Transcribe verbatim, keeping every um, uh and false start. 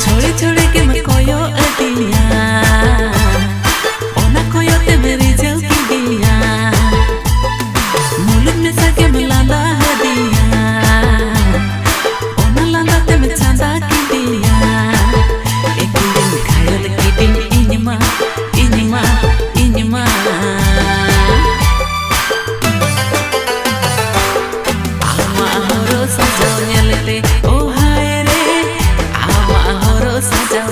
ᱪᱷᱚᱲᱮ ᱪᱷᱚᱲᱮ ᱜᱮᱢ ᱠᱚᱭᱚᱜ ᱟᱹᱫᱤᱧᱟ, ᱚᱱᱟ ᱠᱚᱭᱚᱜ ᱛᱮᱢ ᱨᱤᱡᱷᱟᱹᱣ ᱠᱤᱫᱤᱧᱟ᱾ ᱢᱩᱞᱩᱡ ᱢᱮᱥᱟ ᱜᱮᱢ ᱞᱟᱸᱫᱟ ᱟᱹᱫᱤᱧᱟ, ᱚᱱᱟ ᱞᱟᱸᱫᱟ ᱛᱮᱢ ᱪᱷᱟᱸᱫᱟ ᱠᱤᱫᱤᱧᱟ᱾ ᱮ ᱠᱩᱲᱤ ᱜᱷᱟᱭᱚᱞ ᱠᱤᱫᱤᱧ ᱤᱧ ᱢᱟ, ᱤᱧ ᱢᱟ, ᱤᱧ ᱢᱟ᱾ ᱟᱢᱟᱜ ᱦᱚᱨᱚᱜ ᱥᱟᱡᱟᱣ ᱧᱮᱞᱛᱮ, ᱳ ᱦᱟᱭ ᱨᱮ, ᱟᱢᱟᱜ ᱦᱚᱨᱚᱜ ᱥᱟᱡᱟᱣ